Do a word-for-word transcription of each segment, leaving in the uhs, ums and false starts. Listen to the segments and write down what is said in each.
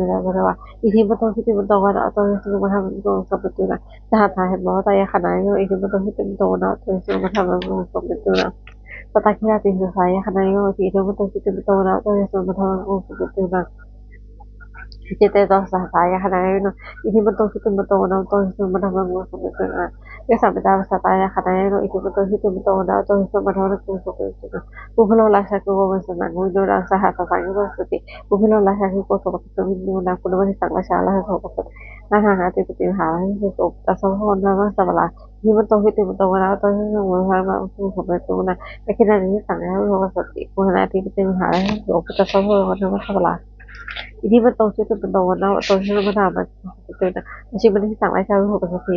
Nālāgiriṃ Gajavaraṃ. Iddhimanto jutimanto vaṇṇavanto yasassino, modamānā abhikkāmuṃ paccekagāthā. Iddhibhikkhū samitiṃ vihāraṃ ātappamakaṃsu, modamānā abhikkāmuṃ paccekagāthā. Modamānā abhikkāmuṃ paccekagāthā. Sattakittā tisahassā yakkhaṇā yamakāvatti, iddhimanto jutimanto vaṇṇavanto yasassino, modamānā abhikkāmuṃ paccekagāthā. Sattakittā sahassā yakkhaṇā yasassino, iddhimanto jutimanto vaṇṇavanto yasassino, modamānā abhikkāmuṃ paccekagāthā. Yasābhiṭhānābhāsatā yakkhaṇā yasassino, iddhimanto jutimanto vaṇṇavanto yasassino, modamānā abhikkāmuṃ paccekagāthā. Kumbhīro rājagahā vessānāthaṅgiko, indanāmā saha sataṃ asaññātā bhāsati. Kumbhīro rājagahiko sopāga samitiṃ vanaṃ, phuṭṭhassa mandiyaṃ āgatāya, rājagahā ādipati mahārājā, sesā pavutthajātā saha puttānaṃ saha puttadārassa mandiyaṃ. Iddhimanto jutimanto vaṇṇavanto yasassino, modamānā abhikkāmuṃ paccekagāthā. Dakkhiṇāya disaṃ rājagahā vessāsati. Pavutthajātā ādipati mahārājā, sesā pavutthajātā saha puttānaṃ saha puttadārassa mandiyaṃ. Iddhimanto jutimanto vaṇṇavanto yasassino, modamānā abhikkāmuṃ paccekagāthā. Dakkhiṇāya disaṃ rājagahā vessāsati.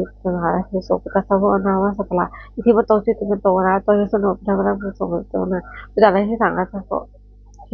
Naḷāgiriṃ mahānāmo, sesā pavutthajātā saha puttānaṃ saha puttadārassa mandiyaṃ. Iddhimanto jutimanto vaṇṇavanto yasassino, modamānā abhikkāmuṃ paccekagāthā. Uttarāya disaṃ rājagahā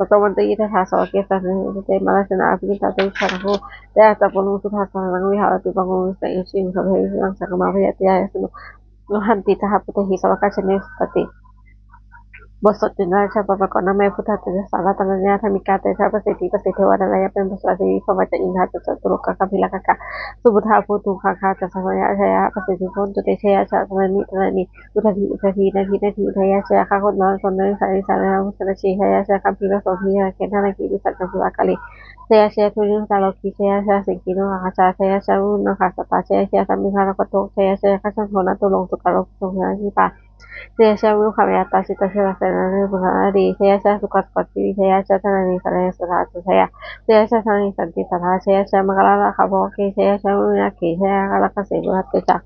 Sato mantayi tadā sāvake sāsane rate mārasenā abhikkantā te vijānātho. Tayāsā pavnaṃ suddhāvāsaṃ vihāraṃ pāturaṃ viharati bhikkhūnaṃ sahaṃ. Sabbe vijitasaṅgāmā bhayātītā yasassino modanti saha bhūtehi sāvakā te janesutāti. บทสวดจุลชัยปกรณ์ Namo buddhassa tejasā ratanattayadhammikā tejapasiddhi pasīdevā narāyapajjunasārathi bhavā ca indā ca catulokā gambhīrakkhakā samuddā bhūtuṃ gaṅgā ca samuddā ca jayapasiddhi bhavantu te. Jaya jaya dhananni dhananni udadhi udadhī nadi nadī udayā jaya gaganatalanisā nisā nisā nirānandā nisā nisā jaya jaya gambhīrasombhī gagane nāgī pisācā bhūtakālī jaya jaya dhūmiketū gajavarahanā jaya jaya siṅgīnakā gajā jaya jaya varuṇṇakā sattā jaya jaya samiddhamaddakkhuttamanto jaya jaya gajjagannaturaṅga sukaro bhūto jaya jaya viruḷhakā viratā jitasāvakā jitanāmā modī jaya jaya sukkā sukkā jaya jaya dhananī dhananī sudā sudhā jaya jaya dhananī santi sadā jaya jaya maṅkarājaraññā bhavagge jaya jaya varuṇayakkhe jaya jaya rakkhase bhayankare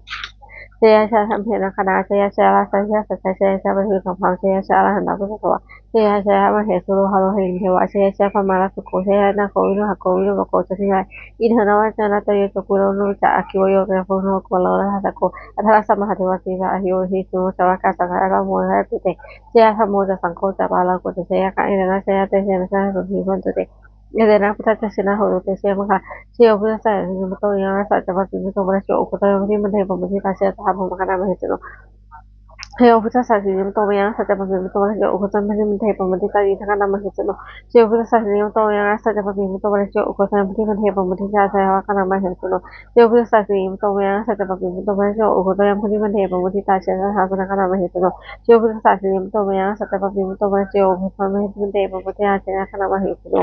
jaya jaya sabbe nāgā jaya jaya rājā jaya jaya paṭhaviṃ sabbaṃ jaya jaya arahantā buddhasāvaṃ jaya jaya mahesuro haro harindevā jaya jaya brahmārakkho jaya nāgo viruḷhako virūpakkho candimā indo nāgā ca venateyyo ca kuvero naropaja aggi vāyo ca pavno kumāro tadasā atharassa mahādevā sipā ahi oti sudāsāvakā saha rājā mogadambhitakā jaya dhammo ca saṅgho ca pālako ca jaya kāyena vācāya ca cetasā sotthī bhavantu te. Etena buddhasāsanaṃ hotu te jayamaṅgalaṃ. Jayo buddhassa sirīmato ayaṃ arassa ca paṭhaviṃ buddho paccekabuddho yamādī bhante pamuñcitāti. Jaya tadā brahmagaṇā mahesino. Jayo buddhassa sirīmato ayaṃ arassa ca paṭhaviṃ buddho paccekabuddho yamādī bhante pamuñcitāti. Indagaṇā mahesino. Jayo buddhassa sirīmato ayaṃ arassa ca paṭhaviṃ buddho paccekabuddho yamādī bhante pamuñcitāti. Devagaṇā mahesino. Jayo buddhassa sirīmato ayaṃ arassa ca paṭhaviṃ buddho paccekabuddho yamādī bhante pamuñcitāti. Jaya tadā brahmagaṇā mahesino. Jayo buddhassa sirīmato ayaṃ arassa ca paṭhaviṃ buddho paccekabuddho yamādī bhante pamuñcitāti. Devagaṇā mahesino.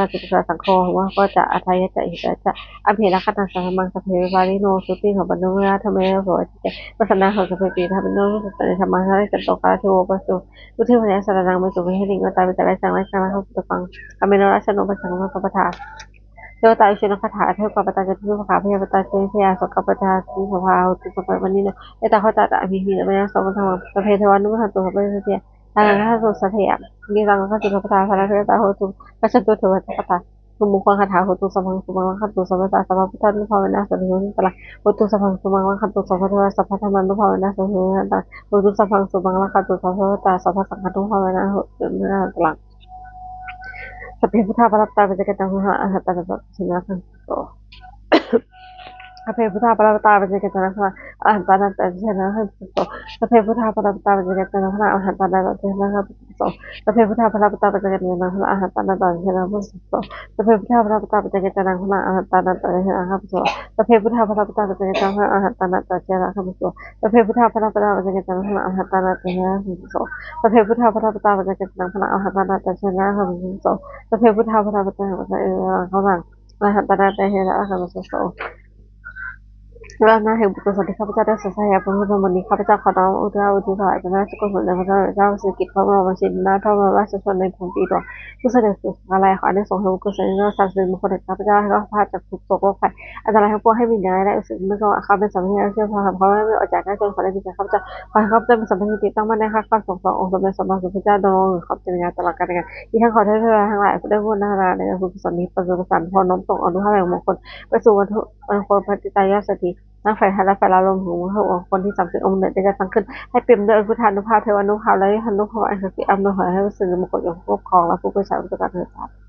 Ācikkhata saṅgho, āhuneyya ca atthāya ca hitāya ca. Amhe rakkhataṃ saddhammaṃ, sabbe vipāvino hotu, sabbaṃ paṇītaṃ bhaṇāma he sudhamme. Patthanā hontu sabbepi, dhammino muhunti yathāladdhaṃ. Samāhito pañño pañño paccekabuddhā, buddhe bhāviyā saraṇaṃ vaipulo. Mettā karuṇā muditāparittaṃ, ukkhāne kataññutā, karuṇākaraṃ ātappamakaruṇā. Karuṇā kataññutā, ujukaruṇā karuṇā, sabbe bhūtā pālito. Dukkhattā yācitā, dukkhapattā ca nibbutā, bhayappattā ca nibbhayā, sokappattā ca nissokā, hontu sampadanno. Ettāvatā ca amhehi, sambhataṃ puññasampadaṃ, sabbe devānumodantu, sabbasampattisiddhiyā. Dānaṃ dadantu saddhāya, bhikkhūnaṃ rakkhantu sabbadā, bhāvanābhiratā hotha, gacchantu devatāgatā. Sunakkhattaṃ sumaṅgalaṃ, hotu sabbaṃ sumaṅgalaṃ, rakkhantu sabbadevatā, sabbabuddhānubhāvena, sadā hontu sumangalā. Hotu sabbaṃ sumaṅgalaṃ, rakkhantu sabbadevatā, sabbadhammānubhāvena, sadā hontu sumangalā. Hotu sabbaṃ sumaṅgalaṃ, rakkhantu sabbadevatā, sabbasaṅghānubhāvena, sadā hontu sumangalā. Sabbe buddhā balappattā, paccekānañca yathārakkhaṃ, sabbasaṅghānañca yathārakkhaṃ. Sabbe buddhā balappattā paccekānaṃ arahantānañca tejena ahaṃ pavissato. Sabbe buddhā balappattā paccekānaṃ arahantānañca tejena ahaṃ pavissato. Sabbe buddhā balappattā paccekānaṃ arahantānañca tejena ahaṃ pavissato. Sabbe buddhā balappattā paccekānaṃ arahantānañca tejena ahaṃ pavissato. Sabbe buddhā balappattā paccekānaṃ arahantānañca tejena ahaṃ pavissato. Sabbe buddhā balappattā paccekānaṃ arahantānañca tejena ahaṃ pavissato. Sabbe buddhā balappattā paccekānaṃ arahantānañca tejena ahaṃ pavissato. Sabbe buddhā balappattā paccekānaṃ arahantānañca tejena ahaṃ pavissato. และนับให้บุญกุศลที่ข้าพเจ้าได้สวดสาธยายพระพุทธมนต์นี้ ข้าพเจ้าขอน้อมอุทิศอุทิศถวายเป็นพระราชกุศลแด่พระเจ้าพระเจ้าสิริกิติ์ พระบรมราชินีนาถ พระบรมราชชนนีพันปีหลวง ผู้เสด็จสู่สวรรคาลัย ขออานิสงส์แห่งบุญกุศลนี้นำพาสิริมงคลแก่ข้าพเจ้าให้รอดปลอดจากทุกข์โศกโรคภัยอันตรายทั้งปวง ให้มีเงินได้อุทิศเมื่อข้าพเจ้าเป็นสามีที่เชื่อฟังธรรม ขอให้ไม่มีอดอยากยากจน ขอได้มีแก่ข้าพเจ้า ขอให้ข้าพเจ้ามีสัมพันธ์ที่ตั้งมั่นในข้าพเจ้าสององค์ สมเด็จสัมมาสัมพุทธเจ้าดำรงอยู่ครองเมืองตลอดกาลนาน อีกทั้งขอเทวดาทั้งหลายผู้ได้บูรณาในบุญกุศลนี้ ประสบประสานพรน้อมส่งอนุภาพแห่งมงคล ไปสู่วัตถุมงคลพระจิตตายอดเศรษฐี ทั้งฝ่ายไทยและฝ่ายลาว รวมถึงวัตถุมงคลที่ศักดิ์สิทธิ์องค์เหนือได้จัดตั้งขึ้น ให้เปี่ยมด้วยพุทธานุภาพ เทวานุภาพ และยศานุภาพอันศักดิ์สิทธิ์ อำนวยหอยให้ประสิทธิมงคลอย่างครอบครองและผู้บูชาอุปการะเถิดสาธุ